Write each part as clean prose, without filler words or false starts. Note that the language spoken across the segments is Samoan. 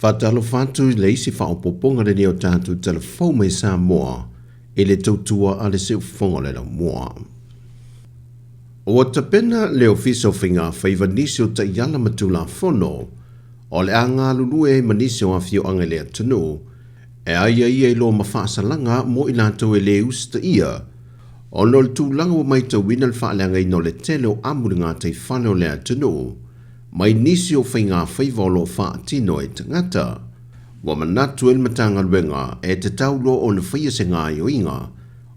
Faatalofa atu i le isi faaopoopoga lenei o tatou tala fou mai Samoa i le tautua a le Siufofoga o le Laumua. Ua tapena le Ofisa o Faiga Faiva nisi o taiala ma Tulafono o le a galulue ai ma nisi o afioaga i le atunuu e aiaia ai loa ma faasalaga mo i latou e le usitaia ona o le tulaga ua matauina le faaleagaina o le tele o amu i le gataifale o le atunuu mai nisi o faiga faiva o lo o faatino e tagata. Ua manatu ai le Matagaluega e tatau loa ona faia se gaoioiga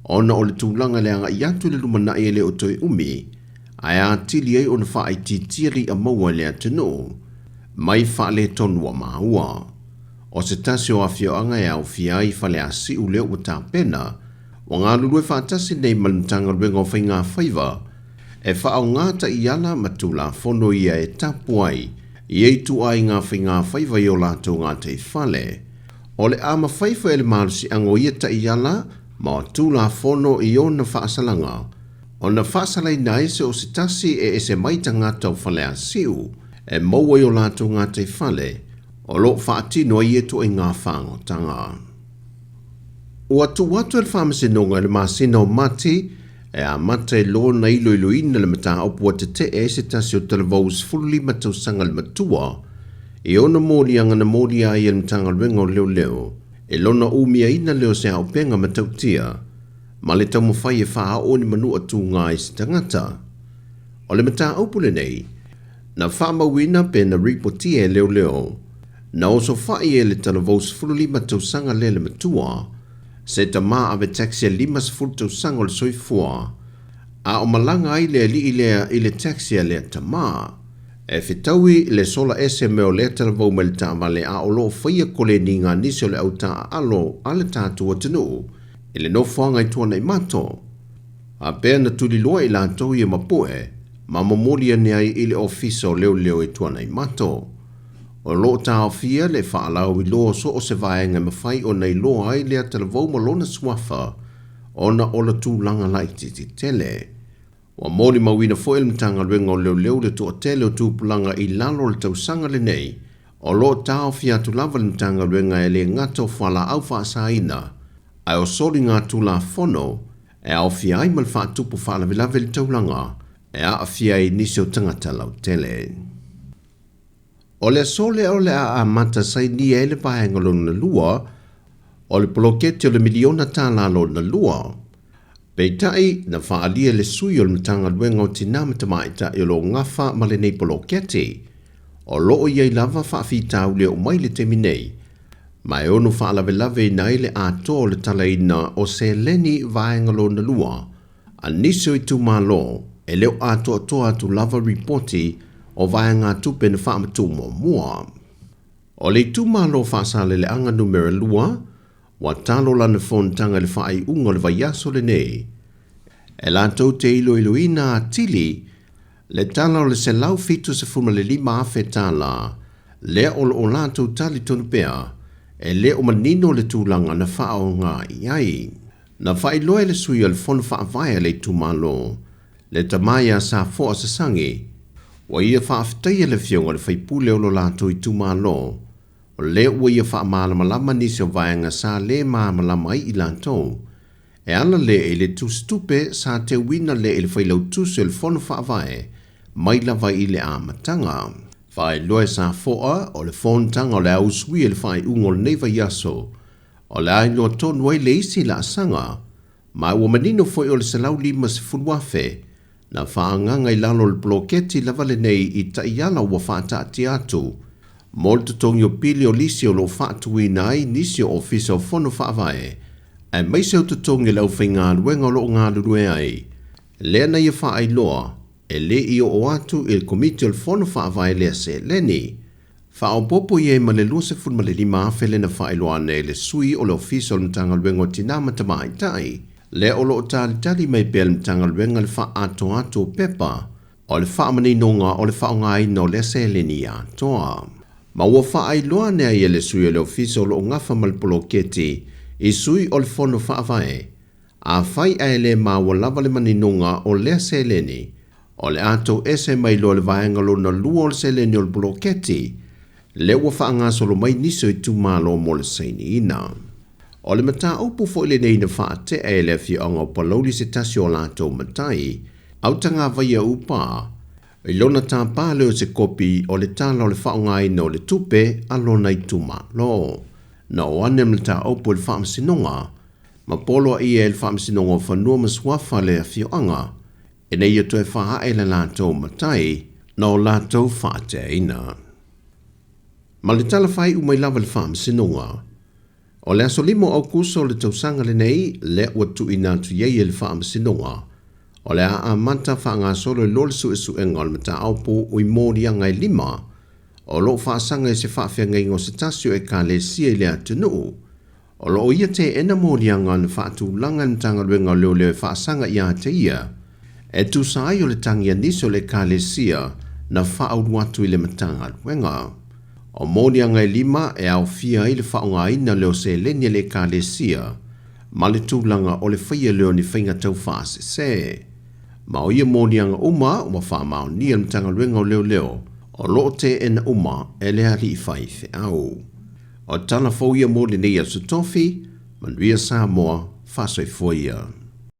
ona o le tulaga i le agai atu i le lumanai e le o toe umi ae atili ai ona faaitiitia le i'a maua i le atunuu mai faaletonu ua maua. O se tasi o afioaga e aofia ai Faleasiu lea ua tapena, ua galulue faatasi nei ma le Matagaluega o Faiga Faiva e faaaoga taiala ma Tulafono ia e tapu ai ia ituaiga faiga faiva i o latou gataifale. O le a mafai foi e le malosiaga o ia taiala ma Tulafono i ona faasalaga ona faasalaina ai se o se tasi e ese mai tagata o Faleasiu e maua i o latou gataifale o lo o faatino ai ia ituaiga fagotaga. Ua tuu atu e le Faamasinoga i le masina o Mati e amata ai loa ona iloiloina le mataupu ua tetee ai se tasi o talavou 15 tausaga le matua i ona moliaga na molia ai e le Matagaluega o Leoleo i lona umiaina lea o se auupega matautia ma le taumafai e faaoo ni manua tuga i se tagata. O le mataupu lenei, na faamauina pe na ripotia e leoleo, na osofai e le talavou 15 tausaga lea le matua, se tama ave taxi e 50 tausaga o le soifua, a o malaga ai le alii lea i le taxi a lea tama. E fetaui le sola ese mea o lea talavou mai le taavale a o lo o faia koleniga a nisi o le au taaalo a le tatou atunuu i le nofoaga i Tuanaimato. Faapea na tuliloa i latou ia mapu'e ma momoli ane ai i le Ofisa o Leoleo i Tuanaimato. O lo o taofia le faalauiloa so o se vaega e mafai ona iloa ai lea talavou ma lona suafa ona o le tulaga laitiiti tele. Ua molimauina foi e le Matagaluega o Leoleo le toatele o tupulaga i lalo o le tausaga lenei o lo o taofia atu lava le Matagaluega e le gata o fualaau faasaina ae o soligatulafono e aofia ai ma le faatupu faalavelave i le taulaga e aafia ai nisi o tagata lautele. O le aso lea o le a amata sainia ai le vaega lona lua o le poloketi o le miliona tala lona lua. Peitai, na faaalia e le sui o le Matagaluega o Tina ma Tamaitai o lo o gafa ma lenei poloketi, o lo o i ai lava faafitauli e oo mai i le taimi nei, ma e ono faalavelaveina ai le atoa o le talaina o seleni vaega lona lua a nisi o itumalo e le o atoatoa atu lava ripoti o vaegatupe na faamatuu muamua. O le itumalo Faasaleleaga Numera 2, ua talo lana fonotaga i le faaiuga o le vaiaso lenei, e latou te iloiloina atili le tala o le $175,000 lea o lo o latou talitonu pea e le o manino le tulaga na faaaoga i ai. Na faailoa e le sui o le Fono Faavae a le itumalo, le tama ia Safoa Sasagi, ua ia faafetaia le afioga i le faipule o lo latou itumalo, o lea ua ia faamalamalama nisi o vaega sa le malamalama ai i latou. E ala lea i le tusitupe sa teuina lea i le Failautusi o le Fono Faavae mai lava i le amataga. Faailoa e Safoa o le fonotaga o le a usuia i le faaiuga o lenei vaiaso, o le a iloa tonu ai le isi laasaga, ma ua manino foi o le $150,000 na faaagaga i lalo o le poloketi lava lenei i taiala ua faataatia atu mo le totogi o pili o lisi o lo o faatuina ai nisi o Ofisa o Fono Faavae aemaise o totogi o le aufaigaluega o lo o galulue ai, lea na ia faailoa e le i oo atu i le Komiti o le Fono Faavae lea seleni. Faaopoopo i ai ma le $25,000 lea na faailoa ane e le sui o le Ofisa o le Matagaluega o Tina ma Tamaitai, lea o lo o talitali mai pea le Matagaluega le faaatoato o pepa o le faamaninoga o le faaaogaina o lea seleni atoa. Ma ua faailoa ane ai e le sui o le Ofisa o lo o gafa ma le poloketi i sui o le Fono Faavae, afai ae le maua lava le maninoga o lea seleni, o le a toese mai loa le vaega lona lua o le seleni o le poloketi, Lea ua faagasolo mai nisi o itumalo mo le sainiina. O le mataupu foi lenei na faatea e le afioaga o Palauli se tasi o latou matai, Autagavaia Upa, i lona tapa lea o se kopi o le tala o le faaaogaina o le tupe a lona itumalo. Na oo ane le mataupu i le Faamasinoga, ma poloaia e le Faamasinoga o Fanua ma Suafa le afioaga, ina ia toe faaae le latou matai na o latou faateaina. Ma le tala faaiu mai lava i le Faamasinoga, o le aso 5 o Aokuso o le tausaga lenei lea ua tuuina atu i ai e le Faamasinoga, o le a amata faagasolo ai loa le suesuega o le mataupu i moliaga e 5 o lo o faasaga i se faafeagaiga o se tasi o Ekalesia i le atunuu. O lo o ia teena moliaga na faatulaga e le Matagaluega o Leoleo e faasaga ia te ia, e tusa ai o le tagi a nisi o le Ekalesia na faaulu atu i le Matagaluega. O moliaga e 5 e aofia ai le faaaogaina lea o seleni a le Ekalesia ma le tulaga o le faia lea o ni faiga taufaasese. Ma o ia moliaga uma ua faamaonia e le Matagaluega o Leoleo o lo o teena uma e le alii faifeau. O tala fou ia mo lenei aso tofi, manuia Samoa, faasoifua ia.